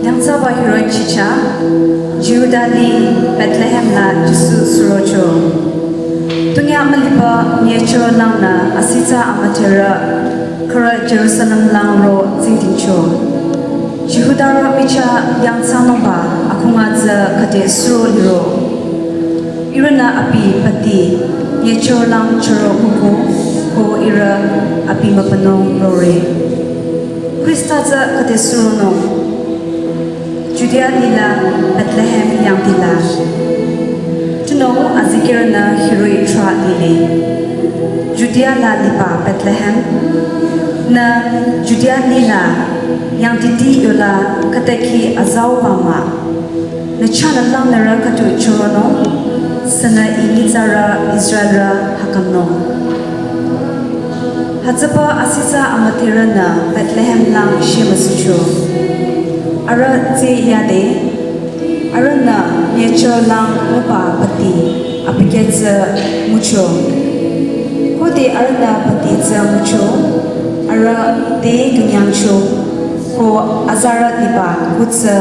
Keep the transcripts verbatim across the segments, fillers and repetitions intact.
Yangthsaba hiroh-i chichah, Jihuda lih Bethlehem la Jisu surocho. Tunyah müliba nyechüro langnü asithsa amüdherü khürü Jerusalem lang ro tsingdhingcho. Jihudarü michah yangthsanungba akhunga tsü khüde suro liro. Ihrünü abi pati, nyechüro lang chüro kuku, ko ihrü abi mübünung rore. Khrista tsü khüde suronung. Judea lih la Bethlehem yangdi la. Tunüo azikehrünü hiroh-i trah lile. Judea la liba Bethlehem, nü Judea lih la yangditi yola khütaki azauba mah. Nü chahnü langnürü khüdu chüronung, sünü I nyitsarü Israelrü hakamnung. Hütsüba asithsa amüdherünü Bethlehem lang shemüsucho. Arüh tsü yade, arühnü nyechüro lang nguba pati abikeh tsü ngucho. Khode arühnü pati tsü ngucho, arüh te künyangcho, ko azarü liba kuh tsü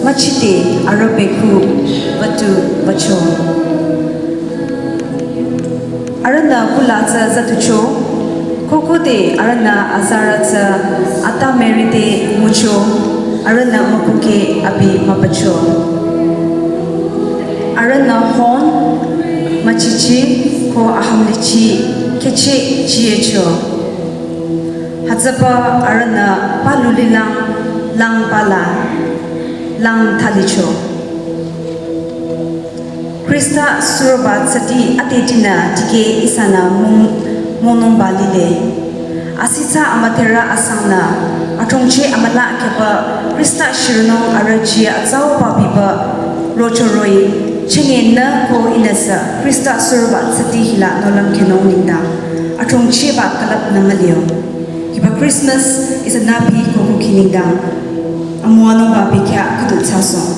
müchide arüh bekhu wütu wücho. Arühnü kuh la tsü züducho, ko khode arühnü azarü tsü ata Mary te ngucho, arühnü mükuhkeh abi mübücho. Arühnü hon, müchichi, ko ahümlichi khehcheh chiyecho. Hütsüba arühnü palu lilang, lang pala, lang thalicho. Khrista suroba tsüti atetinü dikeh ihsanü mung-, mungnungba lile. Asithsa amüdherü asangnü, athrongcheh amüla kheba Khrista shirünung arüh jiyü atsauba biba rocho roh-i, chenge nü ko ihnüsü Khrista suroba tsüti hila nohlüm khenung nengdang, athrongchehba külüpnü mülio. Hiba Christmas ihsanü abi kuh kuh khinengdang, amüwanungba bekhyah khüdu thsasoh.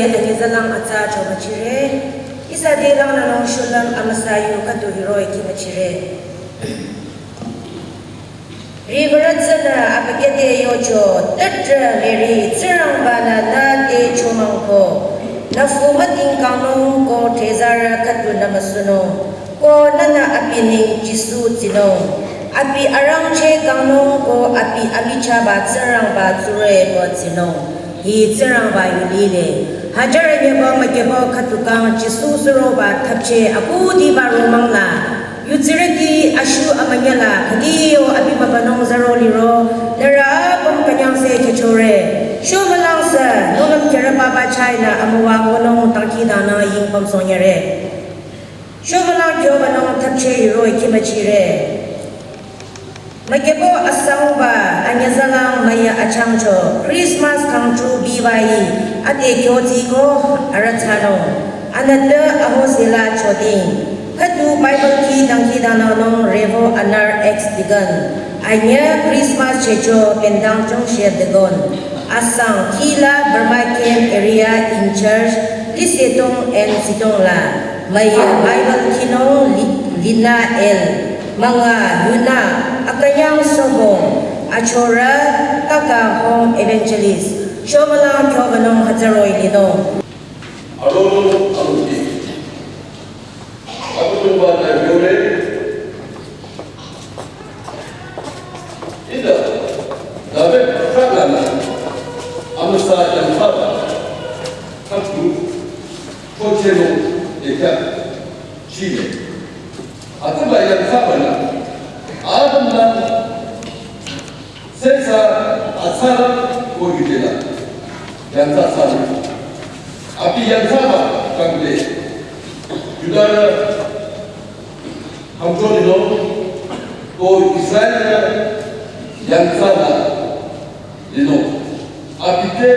Aküzalang atsa chomüchire. Ihsa te langnü nung shulüm amüsa yu khüdu hiroh-i khimüchire. Riwürü tsünü abükyü te yocho, tüdrü Mary, Tsingrangba-nü nü te chomang ko, nü fu müting kangnung ko tezarü khüdu nü müsunung, ko nühnü abi neng Jisu tsinung. Abi arangcheh kangnung ko abi amichahba Tsingrangba tsurüba tsinung. Hi Tsingrangba yu lile. Hajar nyeba mükeba khüdu kang Jisu suroba thapcheh akhudiba romang la. Yudsirüti ashu amünyala khüdi yo abi mübünung zaro liro, nührü apüm künyangse kechore. Shomülang sü, nungnüm kherü papa china amüwa ngunung dangkhidangnang ying pümsong nyere. Shomülang kyobünung thapcheh hiroh-i khimüchire. Mükebo asangba anyüzalang müya achangcho, Christmas kangchu bibai, ate kyotsiko arütsanung. Anütpü ahosela choding. Khüdu Bible khi dangkhidangnangnung Revo Anar ex-deacon. Anyü Christmas checho bendang chungshe degon. Asang khila Burma Camp area in charge, Lisetong and Sitong la. Müya Bible khinung Li-, Lina L. Münga Yuna, akünyang Sobong, achorü, kaka home evangelist. Shomülang kyobünung hütsüroh-i linung. Arong arongdi. Abüdongba-nü yore. Ida, David khalanü, amüsa yangthsaba, khüdu, khüchenung, ekya, chile. Atüba yangthsabanü, adamnü, sesa, atsara, ko yudela, yangthsa tsara. Abi yangthsaba, kangde, Judarü, Khümcho linung, ko Israelrü yangthsaba linung. Abi te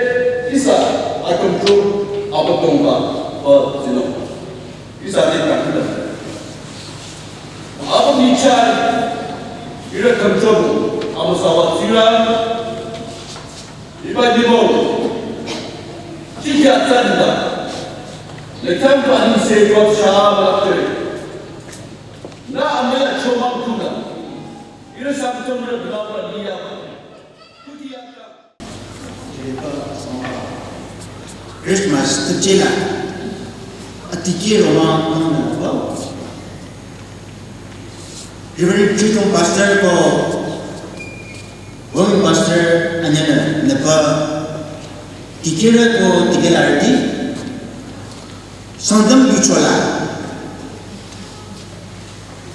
ihsa akhümcho Abüdongba pü linung. Ihsa te kangkida. Abi michah, ihrü khümcho, amüsawa tsira, iba linung. Chikya tsanda. Lekam pani se ko sha ma te. Na amela chomang kuna. Ira samtong ira baba liya. Kuti aka. Christmas tüchela. Atiki roma mangna ba. Reverend Chitong Pastor ko women pastor anyana napa tikira ko tikela arti. Sangtam bichola.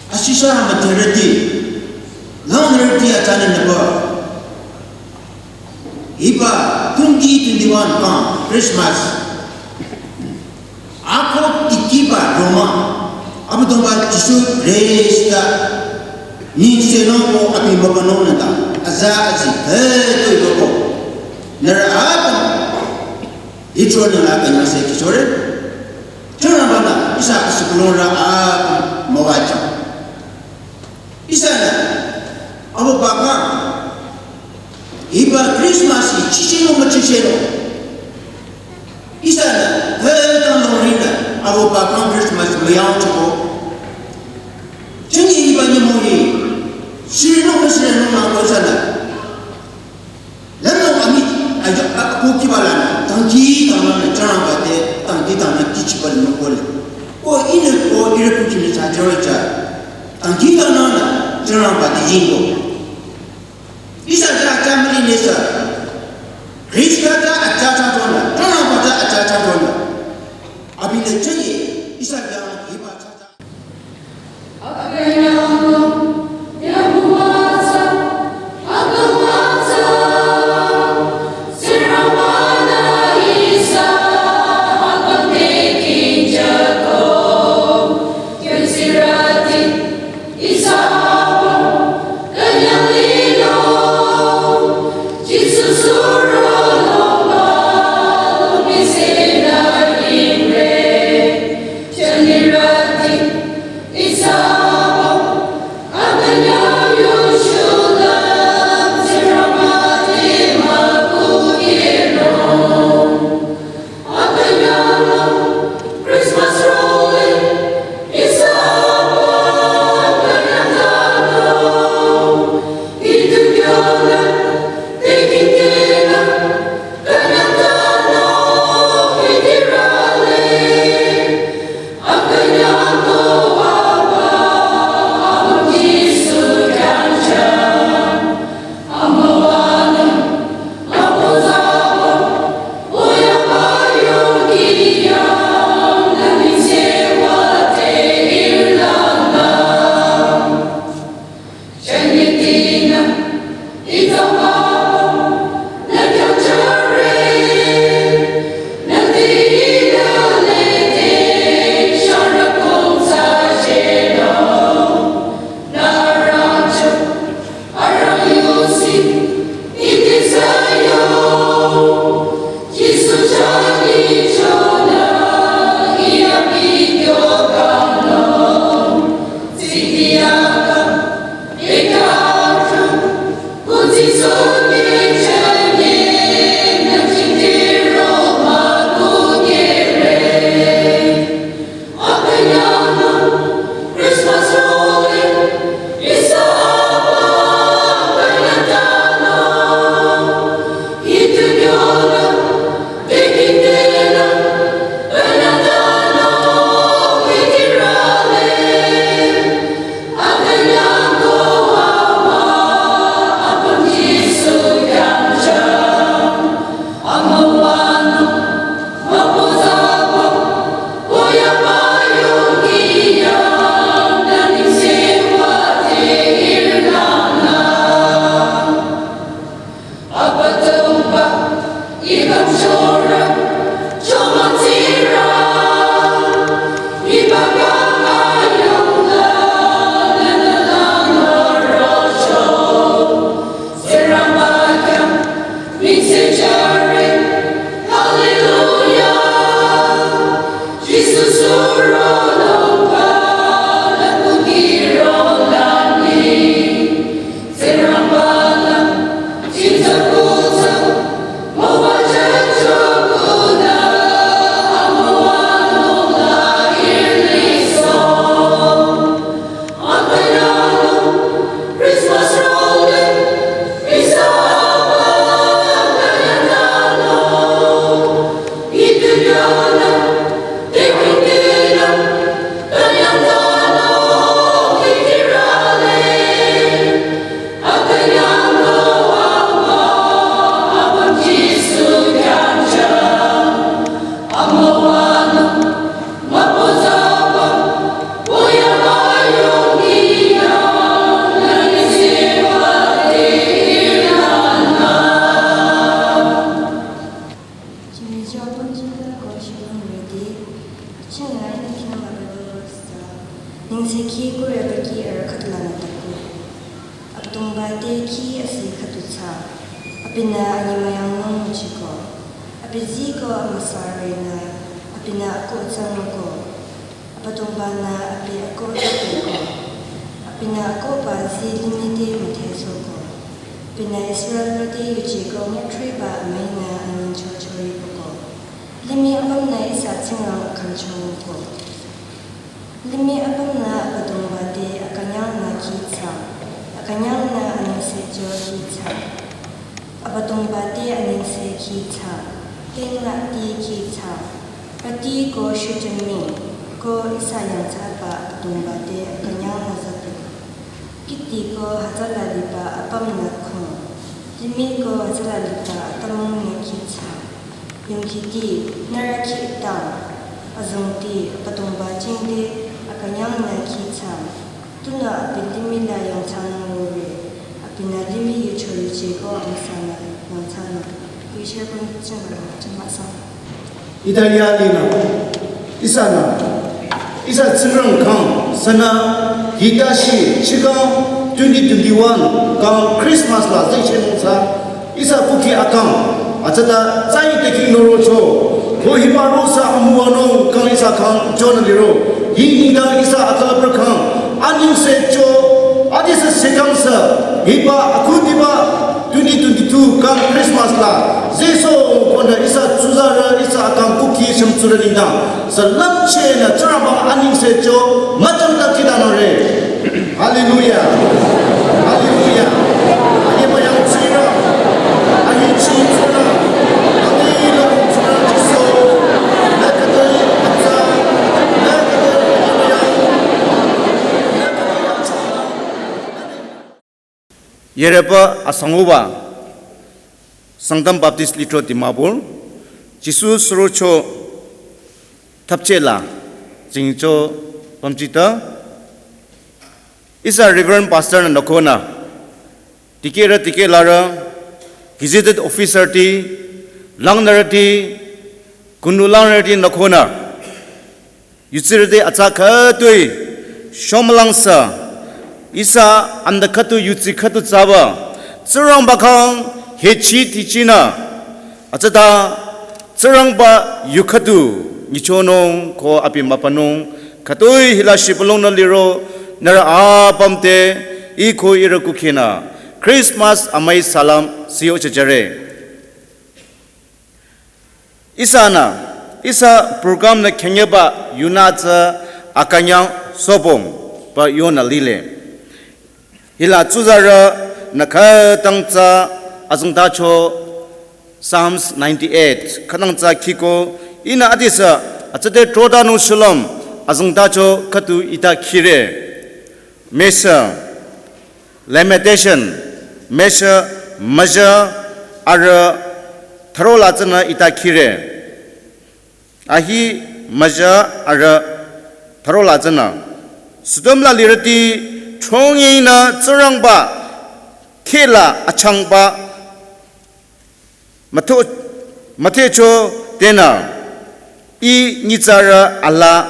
Asisa materati, langrati atani napa. Hiba twenty twenty-one kang Christmas. Ako tikiba Roma. Abüdongba Jisu Krista. Ningsenung ko abi mabanung nata. Aza azi. He to yoko. Nara abang. Itro nala kanyang se kisore. Tsingrangba-nü ihsa asikulong ra a müwajang. Ihsanü, abo baka, hiba Christmas hi chisino müchisino. Ihsanü, he tang longrinü, abo baka Christmas müyang chiko. Chingi hiba nyümong hi, sirino müsirino na ko ihsanü. Lümlong ami, aja, a, ko kiba lanü, tangki tangnanü, Tsingrangba te, tangki tangnanü, kichiba lümlong kole. Ko ihnü, ko ihrü kuchinü cha, jero cha. Tangki tangnanü, Tsingrangba te jingo. Ihsa cha, cha müli nesa. Krista cha, acha cha tona. Tsingrangba cha, acha cha tona. Abinü chenye, ihsa cha, hiba cha cha. Christmas rolling, it's a Chingmijia pümjita ko shilong redi, chingla ina kinama Bible sa, ningse khi kure baki ara khatla na taku. Abüdongba te khi asi khatu tsa, abinü anyi mayangnung nguchiko, abi ziko amüsa rüinü, abinü ako tsangko. Abüdongba-nü abi akoh tepeko. Abinü akohba zi limih te müdhesoko. Abinü Israelrü te yujeko mütriba amüinü anyingchocho ripoko. Limih apümnü ihsa Tsingrang akangchongko. Limih apümnü Abüdongba te akünyangnü kihthsa. Akünyangnü anengsecho kihthsa. Abüdongba te anengse kihthsa, kengla ti kihthsa, pati ko shujemi, ko ihsa yangthsaba Abüdongba te akünyang müzati. Kiti ko hütsüla liba apümnü khung, limih ko hütsüla liba atümung nü kihthsa. Yongkiti, nührü kihtang, azongti, Abüdongba jingte akünyangnü kihthsa. Tunüo abi limih la yangthsanung rore, abinü limih yucho yujeko amüsanü yangthsanung. Yushe pün chengro chemasa. Italia lina, ihsanü, ihsa Tsingrang kang, sünü, hitashi, chikang, twenty twenty-one, kang Christmas la zichenung sa, ihsa kuki akang, atsata tsai teki norocho, ko hiba rosa amüwanung kang ihsa kang chonü liro, hi nengdang ihsa atalapra kang, anengsecho, adisa sekangsa, hiba akutiba, twenty twenty-two kang Christmas la, Jisu konü ihsa tsuzarü, ihsa akang kukhi shümtsurü nengdang, sü lümchehnü Tsingrangba anengse cho, müchang ta khidanore. Hallelujah. Hallelujah. Aye bayang tsira. Aye chi tsira. Aye lo tsira Jisu. Nakadai atsa. Nakadai aye bayang. Yerepa asanguba, Sangtam Baptist Lithro Dimapur, Jisu surocho thapchela, jingcho pamchita, ihsa Reverend Pastor na nakona, tikera tikelara, gazetted officer ti, langnara ti, kunulangra ti nakona, yutsirüti atsa khütoi, shomlangsa, ihsa anda khütu yutsi khütu tsaba, Tsingrangba kang hechi tichinü, atsata, Tsingrangba yu khütu, nyichonung ko abi müpanung, khütoi hila shibülungnü liro, nührü apüm te, ih ko ihrü kukhinü, Christmas amai salam, siyo chechere. Ihsanü, ihsa program nü khenyeba yunü tsü akünyang sobong ba yonü lile. Hila tsuzarü nü khütang tsü azengtacho Psalms ninety-eight, khütang tsü khiko, ihnü adisü, atsate trodanung shulüm, azengtacho khütu ita khire. Mesa, Lamentation, Mesa, Maja, arüh, tharo la tsünü ita khire. Ahi, Maja, arüh, tharo la tsünü. Sodom la lirüti, chongyinü Tsingrangba, khela achangba, Matho-, mathecho tenü, ih nyitsarü ala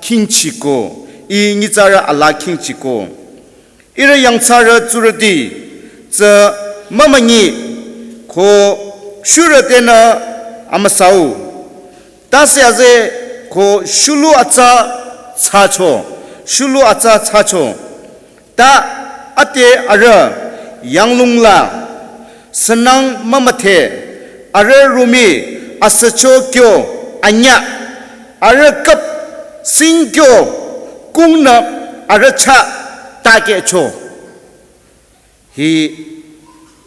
khingchiko, ih nyitsarü ala khingchiko. Ihrü yangthsarü tsurüti, tsü mümanyi, ko shurü tenü amüsau. Tase aze ko shulu atsa thsacho, shulu atsa thsacho. Ta ate arüh yanglung la, sünang mümüdhe, arüh rumi asücho kyo anyüh, arüh küp sing kyo kungnü arüh chah takehcho. Hi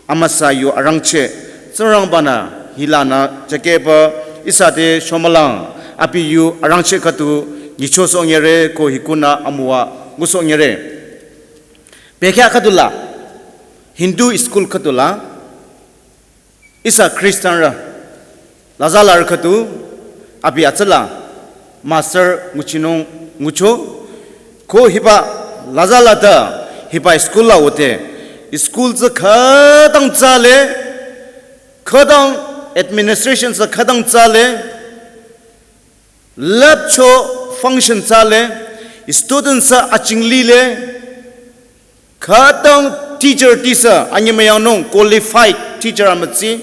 amüsa yu arangcheh, Tsingrangbanü hilanü chakehba ihsa te shomülang abi yu arangcheh khütu nyichosohnyere ko hikunü amüwa ngusohnyere. Bekhyah khüdula, Hindu school khüdula, ihsa Christianrü, lazalarü khütu, abi atsala, master nguchinung ngucho, ko hiba lazala ta, hiba school la wote, school tsü khütang tsale, khütang administration tsü khütang tsale, lab cho function tsale, student tsü aching lile, khütang teacher tisa, anyemüyangnung qualified teacher amütsi.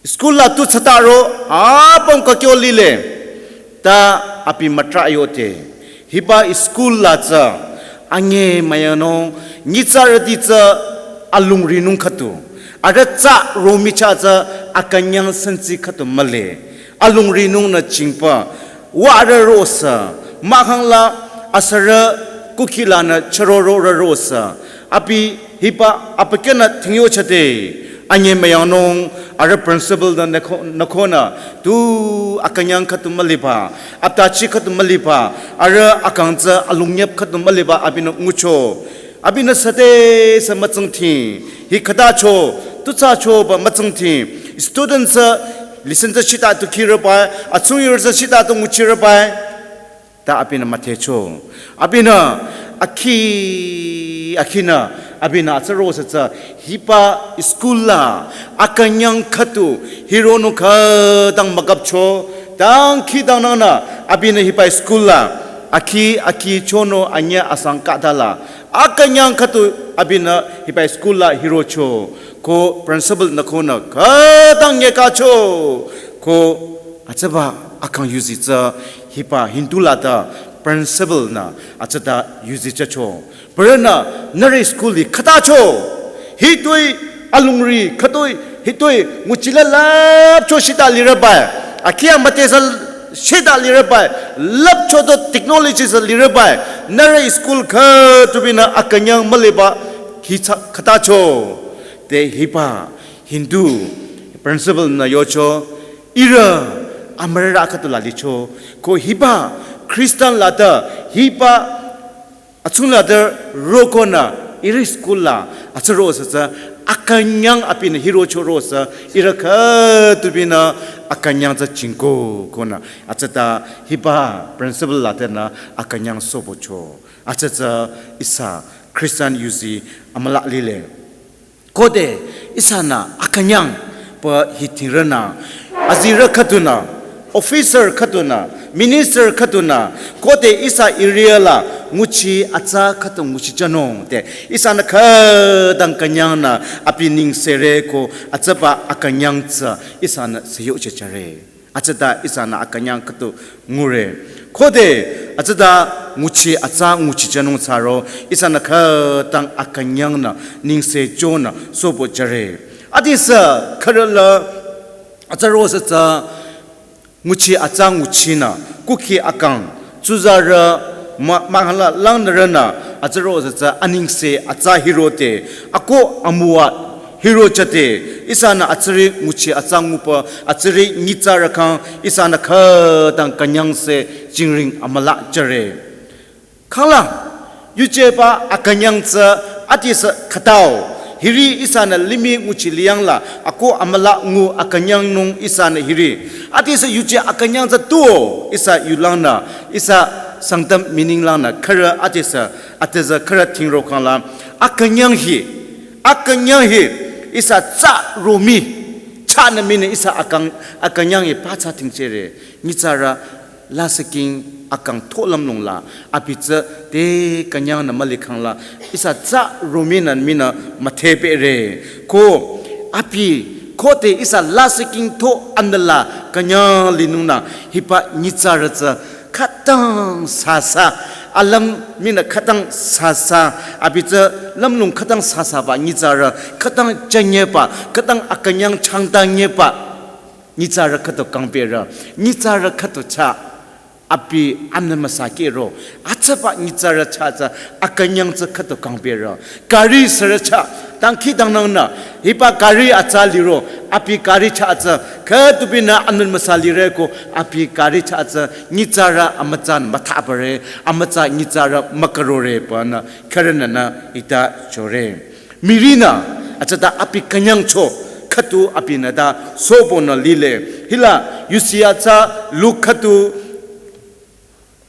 School la tu thsataro, apüm kakyo lile, ta abi mütra yote. Hiba school la tsü, anyemüyangnung, nyitsarüti tsü, alungrinung khütu. Arüh tsü romicha tsü, akünyang sensi khütu mühle. Alungrinung nü chingpa, wa arüh rosa, mahkhang la asürü kukhi lanü chüroro rü rosa. Abi hiba apakyanü thingyochade, anyemüyangnung, arüh principal nü nüko-, nükonü, tu akünyang khütu müliba, aptachi khütu müliba, arüh akang tsü alungyap khütu müliba abinü ngucho. Abinü sade sa mütsingthi, hi khütacho, tu thsacho ba mütsingthi, student tsü, listen tsü shita tu khirübai, atsungir tsü shita tu nguchirübai, ta abinü müthecho. Abinü, akhi, akhinü, abinü atsüro sa tsü, hiba school la, akünyang khütu, hironung khütang mükapcho, tang khi tang nangnü, abinü hiba school la, akhi, akhi chonung anyüh asang khütala, akünyang khütu abinü hiba school la hirocho, ko principal nükonü khütang nyekacho, ko atsaba akang yuzi tsü hiba Hindu la ta principal nü atsata yuzi chacho. Parünü nührü school li khütacho, Hitoi alungri khütoi hitoi nguchila lapcho shita lirübai. Akia matesa shita lirübai. Lapcho to technology sa lirübai. Nührü school khütubinü akünyang müliba hicha khütacho. Te hiba Hindu principle nü yocho. Ihrü amürara khütula licho. Ko hiba Christian lata hiba atsunglade rokonü ihrü school la atsüro sasa akünyang abinü hirocho rosa ihrü khütubinü akünyang tsü jingko konü atsüta hiba principle ladenü akünyang sobocho. Atsütsü ihsa Christian yuzi amüla lile. Khode ihsanü akünyang pü hitingrünü azirü khüdunü, officer khüdunü, minister khüdunü, khode ihsa area la nguchi atsa khüdu nguchijünung te ihsanü khütang künyangnü abi nengsere ko atsaba akünyang tsü ihsanü seyo chechare. Atsüta ihsanü akünyang khüdu ngure. Khode atsüta nguchi atsa nguchijünung tsüro ihsanü khütang akünyangnü nengse chonü sobo jüre. Adisü khürüla atsüro sasa nguchi atsa nguchinü kukhi akang tsuzarü ma-, mahala langnürünü atsüro sasa anengse atsa hirote ako amüwa hirochate ihsanü atsüri nguchi atsa nguba atsüri nyitsarü khyang ihsanü khütang künyangse jingring amüla jüre. Khanglang yujeba akünyang tsü adisü khütao. Hiri ihsanü limih nguchi liyangla ako amüla ngu akünyangnung ihsanü hiri. Adisü yuje akünyang tsü tuo ihsa yulangnü ihsa Sangtam meaning langnü khürü adisü atüzü khürü tingro khangla akünyang hi akünyang hi ihsa tsü romi chanü mii ihsa akang akünyang hi patsa tingchere. Nyitsarü lasihking akang tholamlong la abi tsü te künyangnü mülikhang la ihsa tsü rominü mii müthepere. Ko abi khode ihsa lasihking tho anüla künyang linungnü hiba nyitsarü tsü khütang sasa alüm mii khütang sasa abi tsü lümlong khütang sasaba nyitsarü khütang jünyeba khütang akünyang changtanyeba nyitsarü khüdu kangpirü, nyitsarü khüdu tsü abi amnü müsakiro, atsaba nyitsarü tsü tsü akünyang tsü khüdu kangpirü. Gari sürü tsü, dangkhidangnangnü, hiba gari atsa liro, abi gari tsü tsü, khüdubinü amnü müsa lire ko, abi gari tsü tsü, nyitsarü amütsan müthabare, amütsa nyitsarü mükarore pünü, khürününü ita chore. Mirinü, atsüta abi künyangcho, khüdu abinü ta sobonü lile. Hila, yusi atsa Luk khüdu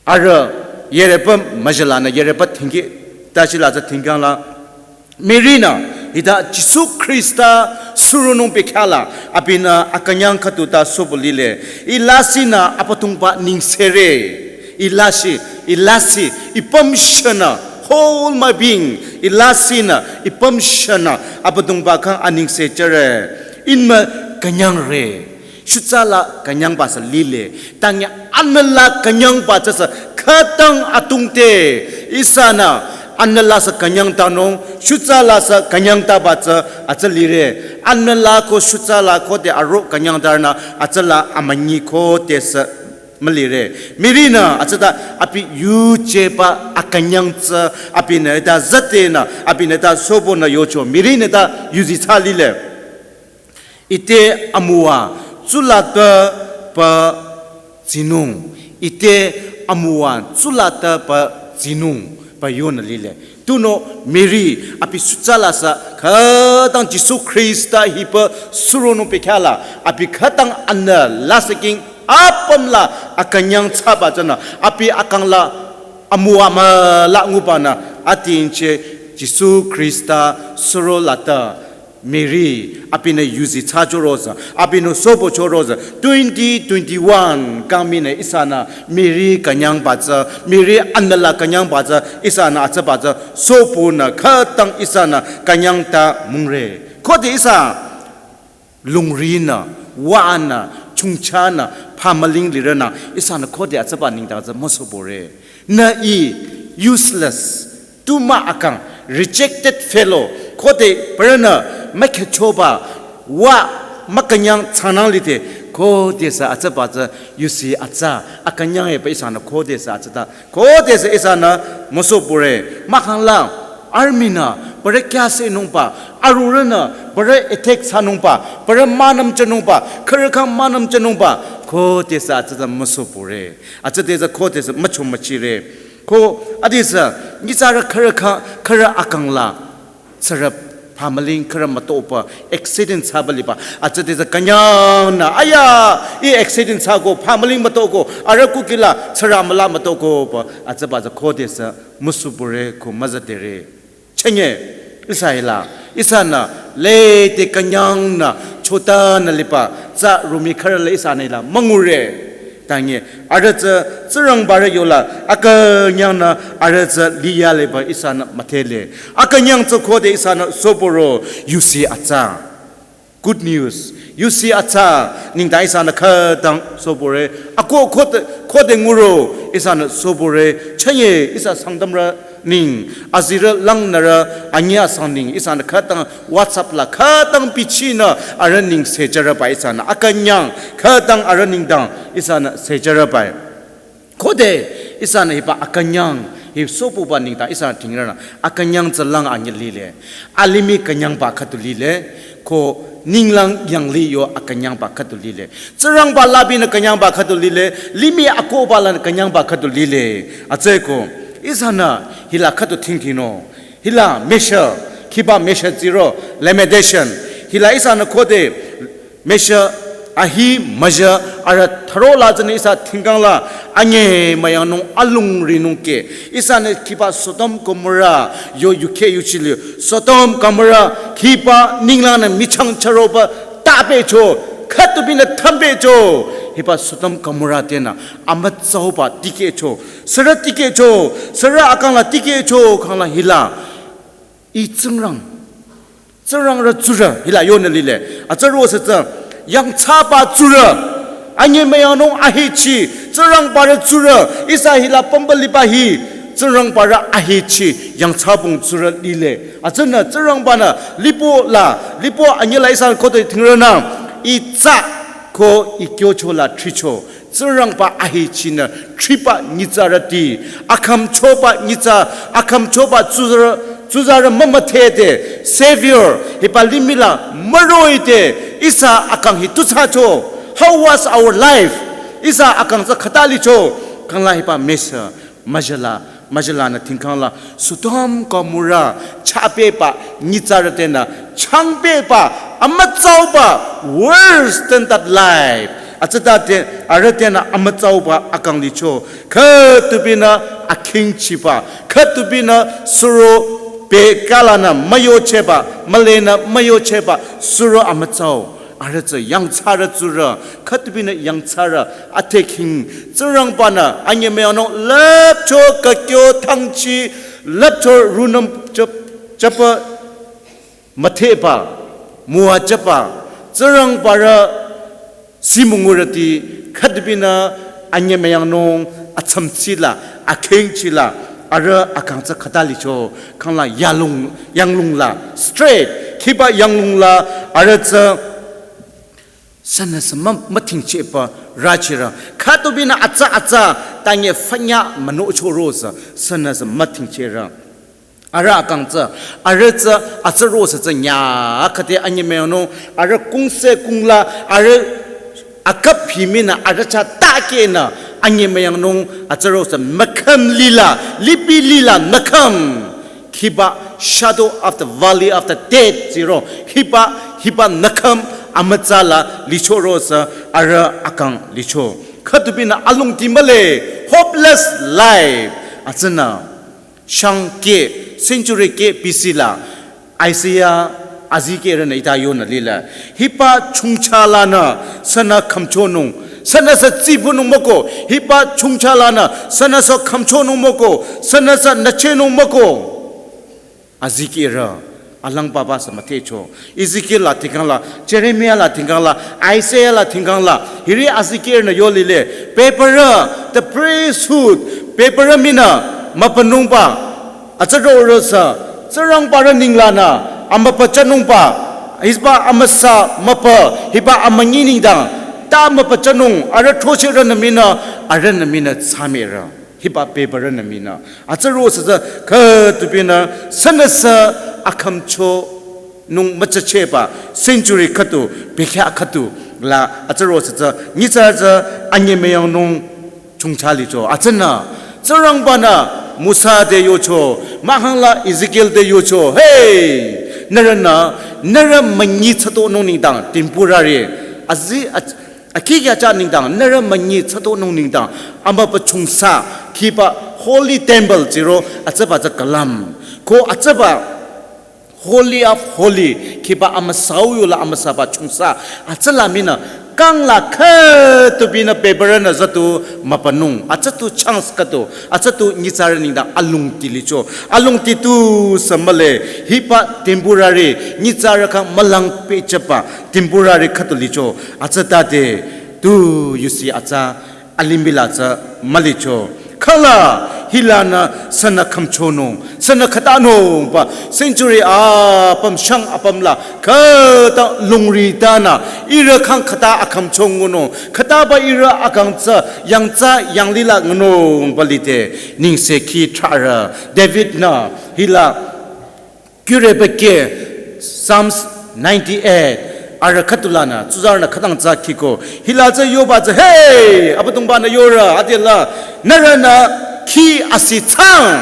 arüh yereba müjalanü yereba thingki, ta shila tsü thingkangla. Mirinü, hita Jisu Khrista suronung bekhyala, abinü akünyang khüdu ta sobo lile. Ilasinü Abüdongba nengsere. Ilasi, ilasi, ipümshanü, whole my being, ilasinü, ipümshanü, Abüdongba khyang anengse jüre, inmü künyangre, shutsa la künyangba sü lile, tangya anüla künyangba tsü sü, khütang atungte, ihsanü, anüla sü künyangtanung, shutsa la sü künyangtaba tsü, atsü lire, anüla ko shutsa la khode aro künyangtarnü, atsüla amünyi khode sü, mülire. Mirinü, atsüta abi yujeba akünyang tsü, abinü ta zatenü, abinü ta sobonü yocho. Mirinü ta yuzi tsü lile. Ite amüwa tsulatpü pa tsinung. Ite amüwa tsulatpü pa tsinung. Pü yonü lile. Tunüo Mary abi shutsa la sü khütang Jisu Khrista hiba suronung bekhyala abi khütang anü lasihking apüm la akünyang thsaba tsünü abi akang la amüwa müla ngubanü atingche Jisu Khrista suro la ta Mary, abinü yuzi thsachorotsü, abinü sobochorotsü, twenty twenty-one kang mii ihsanü Mary künyangba tsü, Mary anüla künyangba tsü, ihsanü atsüba tsü, sobonü khütang ihsanü künyangta mungre. Khode ihsa lungrinü, wanü, chungchanü, phamüling lirünü, ihsanü khode atsüba nengdang tsü müsobore. Nü I useless, tu mah akang, rejected fellow, Khode parünü mükhechoba wa mükünyang thsanang lide, khodesü atsaba tsü yusi atsa akünyang eba ihsanü khodesü atsata, khodesü ihsanü müsopure. Mahkhangla army nü parü kyasenungba, arurünü parü attack thsanungba, parü münümchanungba, khürü khyang münümchanungba, khodesü atsata müsopure. Atsatesü khodesü müchomüchire. Ko adesü nyitsarü khürü khyang, khürü akangla tsürü phamüling khürü mütoba accident thsaba liba. Atsatesü künyangnü, aya, ih accident thsako, phamüling mütoko, arüh kukila tsürü müla mütoko ba, atsaba tsü khodesü müsopure ko müzadere. Chünye, ihsa hila, ihsanü lede künyangnü chotanü liba tsü rumi khürü la ihsanü hila müngure. Tangi, arüh tsü Tsingrangbarü yola akünyangnü arüh tsü liya liba ihsanü müdhele. Akünyang tsü khode ihsanü sopuro, yusi atsa. Good news. Yusi atsa nengdang ihsanü khütang sopure. Ako khode, khode nguro ihsanü sopure. Chünye ihsa Sangtamrü neng, azirü langnürü anyüh asang neng ihsanü khütang WhatsApp la khütang bichinü arüh neng sejüreba ihsanü akünyang khütang arüh nengdang ihsanü sejüreba. Khode ihsanü hiba akünyang hi sopuba nengdang ihsanü dhingrünü akünyang tsü lang anyüh lile. Alimih künyangba khüdu lile. Ko ninglang yanglih yo akünyangba khüdu lile. Tsingrangba labinü künyangba khüdu lile. Limih akohba lanü künyangba khüdu lile. Atsüko ihsanü hila khüdu dhingdhingnung. Hila measure, khiba measure zero, limitation. Hila ihsanü khode measure ahi measure arüh thüro la tsünü ihsa dhingkhangla anyemüyangnung alung rinung ke. Ihsanü khiba Sodom Gomorrah yo yukheh yuchili. Sodom Gomorrah khiba ninglangnü michang chüroba tabecho, khütubinü thambecho. Hiba Sodom Gomorrah tenü amütsauba tikehcho. Sürü tikehcho, sürü akangla tikehcho khangla hila. Ih Tsingrang, Tsingrangrü tsurü hila yonü lile. Atsü rosü tsü yangthsaba tsurü. Anyemüyangnung ahechi, Tsingrangbarü tsurü, ihsa hila pümba liba hi, Tsingrangbarü ahechi, yangthsabong tsurü lile. Atsünü Tsingrangbanü lipo la, lipo anyüh la ihsa khode dhingrünü, ih tsü ko ih kyocho la thricho. Tsingrangba ahechinü thriba nyitsarüti, akhümchoba nyitsa, akhümchoba tsuzarü, tsuzarü mümüdhede, Savior, hiba limih la müroide, ihsa akang hi tu thsacho. How was our life? Ihsa akang tsü khüta licho, khangla hiba measure, müjala, müjalanü dhingkhangla, Sodom Gomorrah, chapeba, nyitsarü tenü, changpeba, amütsauba, worse than that life. Atsüta te, arüh tenü amütsauba akang licho. Khütubinü akhingchiba. Khütubinü suro pekalanü müyocheba. Mülenü müyocheba. Suro amütsau. Arüh tsü yangthsarü tsurü. Khütubinü yangthsarü. Athekhing. Tsingrangbanü anyemüyangnung lüpcho kakyo thangchi. Lüpcho runüm chap, chapa müdheba, müwajüba, Tsingrangbarü simungurüti khütubinü anyemüyangnung atsümtsila, akhingchila, arüh akang tsü khüta licho, khangla yalung, yanglung la, straight, khiba yanglung la, arüh tsü sünüsü mü, müthingchehba rachirü, khütubinü atsa atsa, tanye fanya münocho rosü, sünüsü müthingchehrü. Arüh akang tsü, arüh tsü, atsü rosü tsü nya, khüte anyemüyangnung, arüh kungse kungla, arüh akap himinü, arüh cha takenü, anyemüyangnung, atsü rosü mükham lila, lipi lila mükham. Khiba shadow of the valley of the death zero. Hiba, hiba mükham amütsala licho rosü, arüh akang licho. Khütubinü alungti mühle, hopeless life. Atsünü. Shang ke, century ke B C la, Isaiah azikehrünü ita yonü lile. Hiba chongcha lanü sünü khümchonung, sünüsü tsibünung müko, hiba chongcha lanü sünüsü khümchonung müko, sünüsü nüchehnung müko. Azikehrü, alang papa sü müdhecho. Ezekiel la dhingkhangla, Jeremiah la dhingkhangla, Isaiah la dhingkhangla, hiri azikehrünü yo lile, bebürü, the priesthood, bebürü minü, mübünungba, atsü rorüsü, Tsingrangbarü ninglanü, Amüpachanungba, hiba amüsa müpa, hiba amünyi nengdang, ta müpachanung, arüh throcheh rünü mii nü, arühnü mii nü thsamere. Hiba bebürünü mii nü. Hütsüro sü tsü khütubinü, sünüsü akhümchonung müchachehba, century khüdu, bekhyah khüdu, la hütsüro sü tsü, nyitsarü tsü anyemüyangnung chongcha licho. Hütsünü, Tsingrangba-nü Musa te yocho, mahkhang la Ezekiel te yocho, hey, nührünü, nührü münyi thsatonung nengdang, temporary, azi, a, akhi kya cha nengdang, nührü münyi thsatonung nengdang, amüpa chongsa, khiba holy temple ziro, hütsüba tsü külüm. Ko hütsüba Holy of Holy, khiba amüsau yola amüsaba chongsa, hütsüla mii nü, kang la khütubinü bebürünü züdu müpanung, hütsüdu chance khüdu, hütsüdu nyitsarü nengdang alongti licho, alongti tusü mühle, hiba temporary, nyitsarü khyang mülang pehjüba, temporary khüdu licho, hütsütade, tu yusi hütsü, alimih la tsü mülicho. Khüla hilanü sünü khümchonung, sünü khatanungba, century apüm shang apüm la, khüta lungri tanü, ihrü khyang khüta akhümcho ngunung, khütaba ihrü akang tsü, yangthsa yanglih la ngunungba lide, nengsekhi thrarü, David-nü, hila, Kure bekhyah, Psalms ninety-eight, arüh khüdu lanü, tsuzarünü khütang tsü khiko, hila tsü yoba tsü, hey, Abüdongba-nü yore, adela, nührünü khi asi thsang,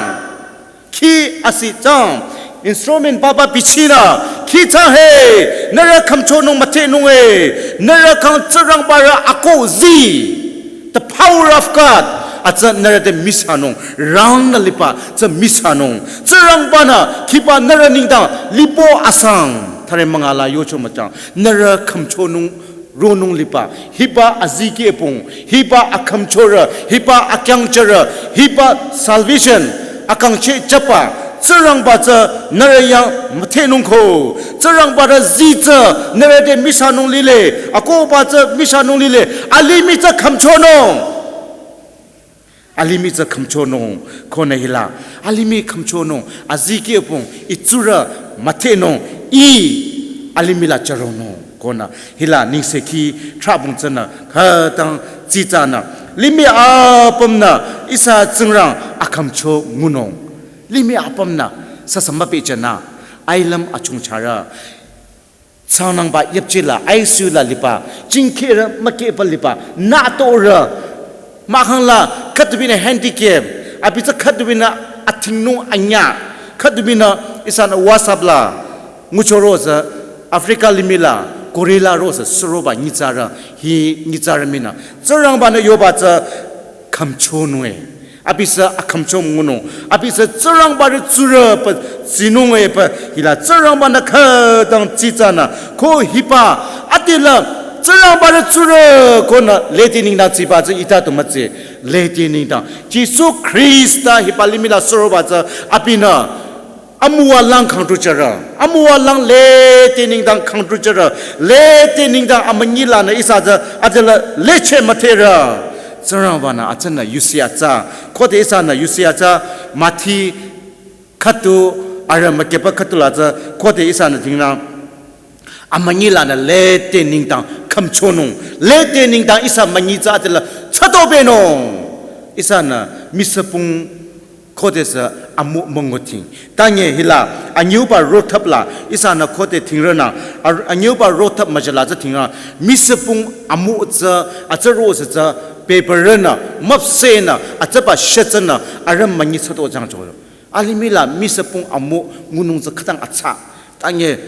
khi asi thsang, instrument papa bichinü, khi thsang hey, nührü khümchonung müthehnung e, nührü khyang Tsingrangba rü akoh zi. The power of God. Hütsü nührü te misanung, rangnü liba, tsü misanung. Tsingrangba-nü, khiba nührü nengdang, lipo asang, thare münga la yocho müchang, nührü khümchonung, ronung liba, hiba azikeh pung, hiba akhümchorü, hiba akyangjürü, hiba salvation, akangcheh jüba, Tsingrangba tsü nührü yang müthehnung ko. Tsingrangba rü zi tsü nührü te misanung lile. Akohba tsü misanung lile. Alimih tsü khümchonung. Alimih tsü khümchonung. Konü hila. Alimih khümchonung. Azikeh pung. Itsurü müthehnung. I. Alimih la charonung. Konü hila nengsekhi thrabong tsünü khütang tsitsanü. Limih apümnü ihsa Tsingrang akhümcho ngunung. Limih apümnü sasa müpehjünü. Ailüm achungcharü. Tsangnangba yüpjila, I C U la liba. Jingkherü mükehba liba. Nütorü. Mahkhang la khütubinü handicap. Abi tsü khütubinü athingnung anyüh. Khütubinü ihsanü WhatsApp la. Nguchoro tsü Africa limih la, gorilla ro tsü suroba nyitsarü, hi nyitsarü mii nü. Tsingrangba-nü yoba tsü khümchonung e. Abisü akhümcho ngunung. Abisü Tsingrangba rü tsurü pü tsinung e pü hila Tsingrangba-nü khütang tsitsanü. Ko hiba adela Tsingrangba rü tsurü konü lede nengdang tsiba tsü ita tu mütsi. Lede nengdang. Jisu Khrista hiba limih la suroba tsü abinü amüwa lang khangtujürü. Amüwa lang lede nengdang khangtujürü. Lede nengdang amünyi lanü ihsa tsü adela lecheh müthehrü. Tsingrangba-nü hütsünü yusi atsa. Khode ihsanü yusi atsa. Mathi khüdu arüh mükehba khüdu la tsü. Khode ihsanü tingnü. Amünyi lanü lede nengdang khümchonung. Lede nengdang ihsa münyi tsü adela thsatobenung. Ihsanü misüpung khodesü amü münguting. Tanye hila anyüba rothap la ihsanü khode tingrünü, ar-, anyüba rothap müjala tsü tingrü. Misüpung amü tsü, atsüro tsü tsü, bebürünü, müpsehnü, atsüba shetsünü, arüh münyi thsato jangcho. Alimih la misüpung amü ngunung tsü khütang atsa. Tanye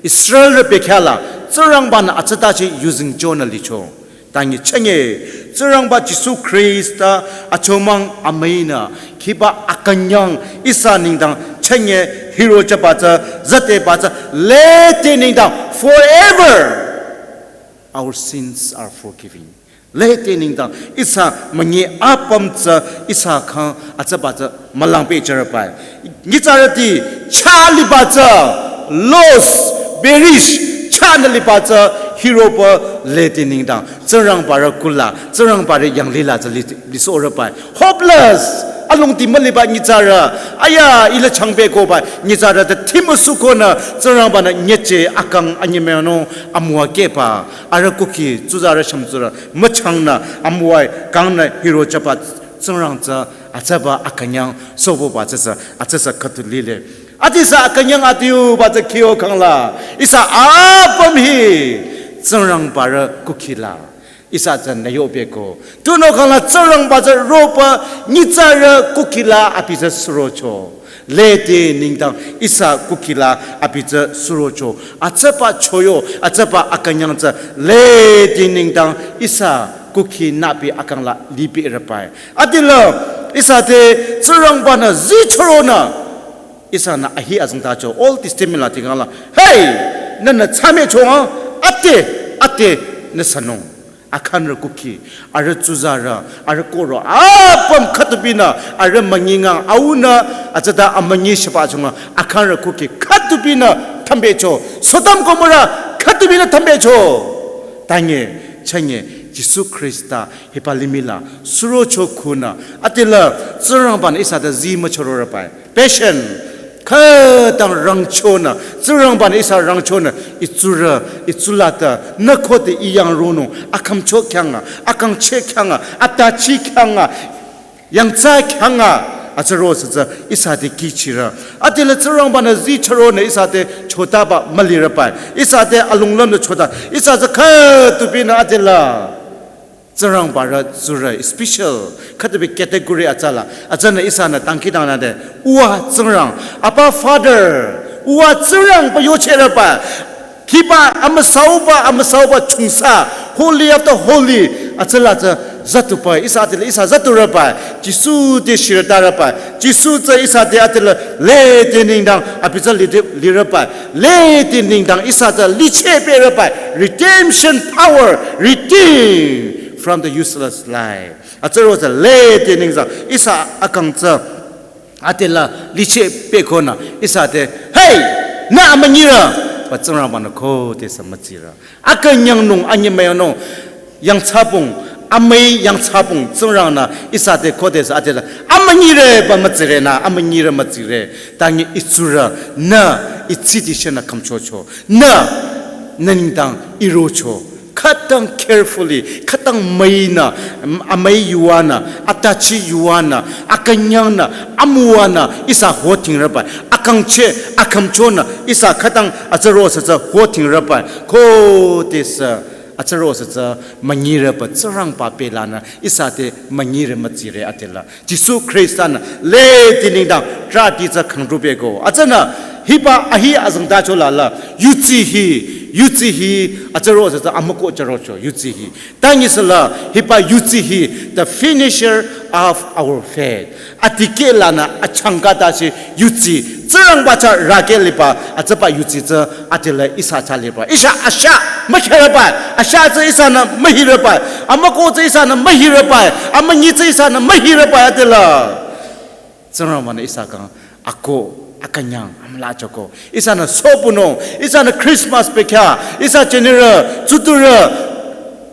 Israelrü bekhyah la, Tsingrangba-nü atsütachi yuzeng chonü licho. Tanye chünye, Tsingrangba Jisu Khrista achomang amüinü, khiba akünyang ihsa nengdang chünye hiro jüba tsü, züdeba tsü, lede nengdang, forever, our sins are forgiven. Lede nengdang, ihsa münyi apüm tsü, ihsa khyang atsüba tsü, mülang pehjürü bai. Nyitsarüti, chah liba tsü, loss, perish, chahnü liba tsü, hiroba lede nengdang. Tsingrangba rü kula, Tsingrangba rü yanglih la tsü li, lisohrü bai. Hopeless. Alongdi müliba nyitsarü, aya, ila changpehkoba nyitsarü te thimüsukonü Tsingrangbanü nyüche akang anyemüyangnung amüwa kehba, arüh kukhi tsuzarü shümtsurü müchangnü amüwa kangnü hirochaba Tsingrang tsü atsaba akünyang sobuba tsüsü, atsüsü khüdu lile. Adisü akünyang adiuba tsü kyo kangla, ihsa apüm hi Tsingrangbarü kukhi la ihsa tsü nü yopehko. Tunüo kangla Tsingrangba tsü roba nyitsarü kukhi la abi tsü surocho. Lede nengdang ihsa kukhi la abi tsü surocho. Atsaba choyo, atsaba akünyang tsü lede nengdang ihsa kukhi nü abi akang la libi repai. Adila ihsa te Tsingrangbanü zichoronü ihsanü ahi azengtacho Old Testament la tingala. Hey, nünü tsame cho a, ate, ate, nü sanung. Akhanrü kukhi, arüh tsuzarü, arüh koro, apüm khütubinü, arüh münyingang, aunü, atsata amünyi shaba chunga, akhanrü kukhi, khütubinü thambehcho, Sodom Gomorrah, khütubinü thambehcho. Tange, chanye, Jisu Khrista, hiba limih la, surocho khunü, adila, Tsingrangbanü ihsa te zi müchoro repai. Passion. Khütang rangchonü, Tsingrangbanü ihsa rangchonü, itsurü, itsulata, nü khode iyang ronung, akhümcho khyanga, akangcheh khyanga, atachi khyanga, yangtsa khyanga, atsüro sütsü, ihsa te kihchirü. Adila Tsingrangbanü zichoronü ihsa te chotaba mülirepai. Ihsa te alunglümnü chota, ihsa tsü khütubinü adila Tsingrangbarü tsurü, special, khütubü category atsala, atsünü ihsanü dangkhidangnangde, uwa Tsingrang, Abba Father, uwa Tsingrang pü yocherepa, hiba amüsauba, amüsauba chungsa, Holy of the Holy, atsala tsü zatupa, ihsa atsala ihsa zaturüpa, Jisu te shirütarüpa, Jisu tsü ihsa te atsala lede nengdang, abi tsü lide, lirepa, lede nengdang ihsa tsü licheh perepa, redemption power, redeem from the useless life. Atsüro tsü lede nengdang ihsa akang tsü atsala licheh pekonü ihsa te, hey, nü amünyirü, pü Tsingrangbanü khodesü mütsirü. Akünyangnung, anyemüyangnung, yangthsabung, amüi yangthsabung, Tsingrangnü ihsa te khodesü atsala, amünyire pü mütsire nü, amünyire mütsire, tange itsurü, nü, itsiti shenü khümchocho, nü, nü nengdang irocho, khütang carefully, khütang müinü, m-, amüi yuvanü, atachi yuvanü, akünyangnü, amüwanü, ihsa hotingrüpa, akangcheh, akhümchonü, ihsa khütang atsüro sütsü hotingrüpa, khodesü, atsüro sütsü, münyirüpa, Tsingrangba pelanü, ihsa te münyire mütsire atsala. Jisu Khristanü lede nengdang trahti tsü khangdrupeko. Atsünü hiba ahi azengtacho lala, yudsi hi, yudsi hi, atsüro sütsü amüko chürocho, yudsi hi. Tangisüla hiba yudsi hi, the finisher of our faith. Atikehlanü achangkatase yudsi, Tsingrangba chah rükeh liba, atsaba yudsi tsü atsala ihsa chah liba. Ihsa asha, müsherüpa, asha tsü ihsanü mühirüpa, amüko tsü ihsanü mühirüpa, amünyi tsü ihsanü mühirüpa atsala. Tsingrangbanü ihsa khyang ako, akünyang, amüla choko. Ihsanü sobunung, ihsanü Christmas pekya, ihsa chenirü, tsuturü,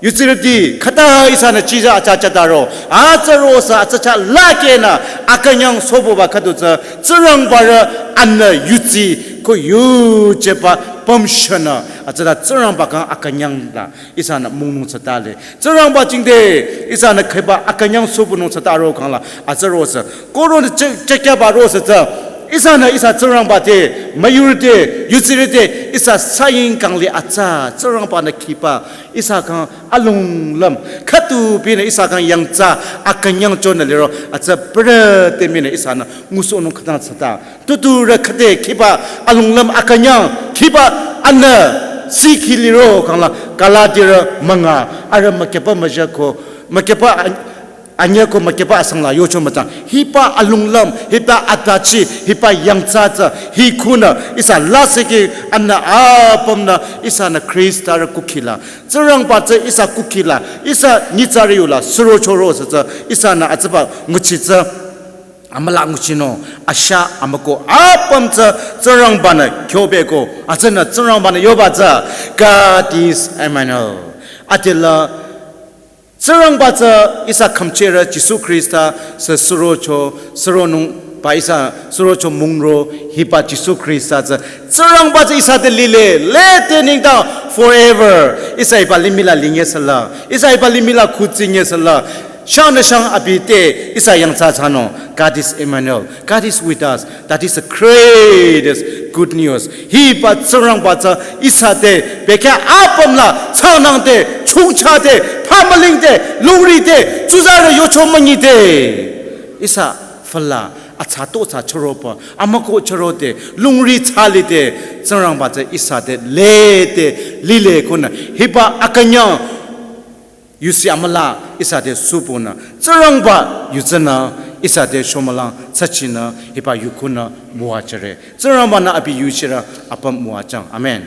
yudsirüti, khüta ihsanü chiza acha chataro, atsüro sü atsücha lakenü, akünyang sobuba khüdu tsü, Tsingrangbarü anü yudsi, ko yujeba pamshanü, atsüta Tsingrangba khyang akünyang la, ihsanü mungnung tsütale. Tsingrangba jingte, ihsanü khüba akünyang sobunung tsütaro khangla, atsüro sü. Koronü che-, chekyaba ro sü tsü. Ihsanü ihsa Tsingrangba te, müyurü te, yudsirü te, ihsa saying kangli atsa, Tsingrangbanü khiba, ihsa khyang alunglüm, khütubinü ihsa khyang yangtsa, akünyang chonü liro, atsü pürü te minü ihsanü ngusohnung khütang tsüta. Tuturü khüde khiba alunglüm akünyang, khiba anü sikhi liro khangla Galatirü münga, arüh mükyüba müjako, mükyüba an-, anyüko mükyüba asangla yocho mütang. Hiba alunglüm, hiba atachi, hiba yangtsa tsü, hi khunü, ihsa lasih ki anü apümnü, ihsanü Khristarü kukhila. Tsingrangba tsü ihsa kukhila, ihsa nyitsarü yula, suro choro sü tsü, ihsanü atsüba nguchi tsü, amüla nguchinung, asha amüko apüm tsü Tsingrangbanü kyobeko, atsünü Tsingrangbanü yoba tsü, God is Emmanuel. Atsüla Tsingrangba tsü ihsa khümchirü Jisu Khrista sü surocho, suronungba ihsa surocho mungro hiba Jisu Khrista tsü Tsingrangba tsü ihsa te lile, lede nengdang forever. Ihsa hiba limih la linge sala, ihsa hiba limih la khutsinge sala. Shangnü shang abi te ihsa yangthsa thsanung. God is Emmanuel. God is with us. That is the greatest good news. Hiba Tsingrangba tsü ihsa te bekhyah apüm la thsangnang te, chongcha te, phamüling te, lungri te, tsuzarü yucho münyi te. Ihsa fala atsa to tsa chüroba, amüko chüro te, lungri thsali te, Tsingrangba tsü ihsa te lede lile konü hiba akünyang yusi amüla ihsa te suponü, Tsingrangba yutsünü ihsa te shomülang tsachinü hiba yukhunü müwajüre. Tsingrangba-nü abi yuchirü apüm müwajüng. Amen.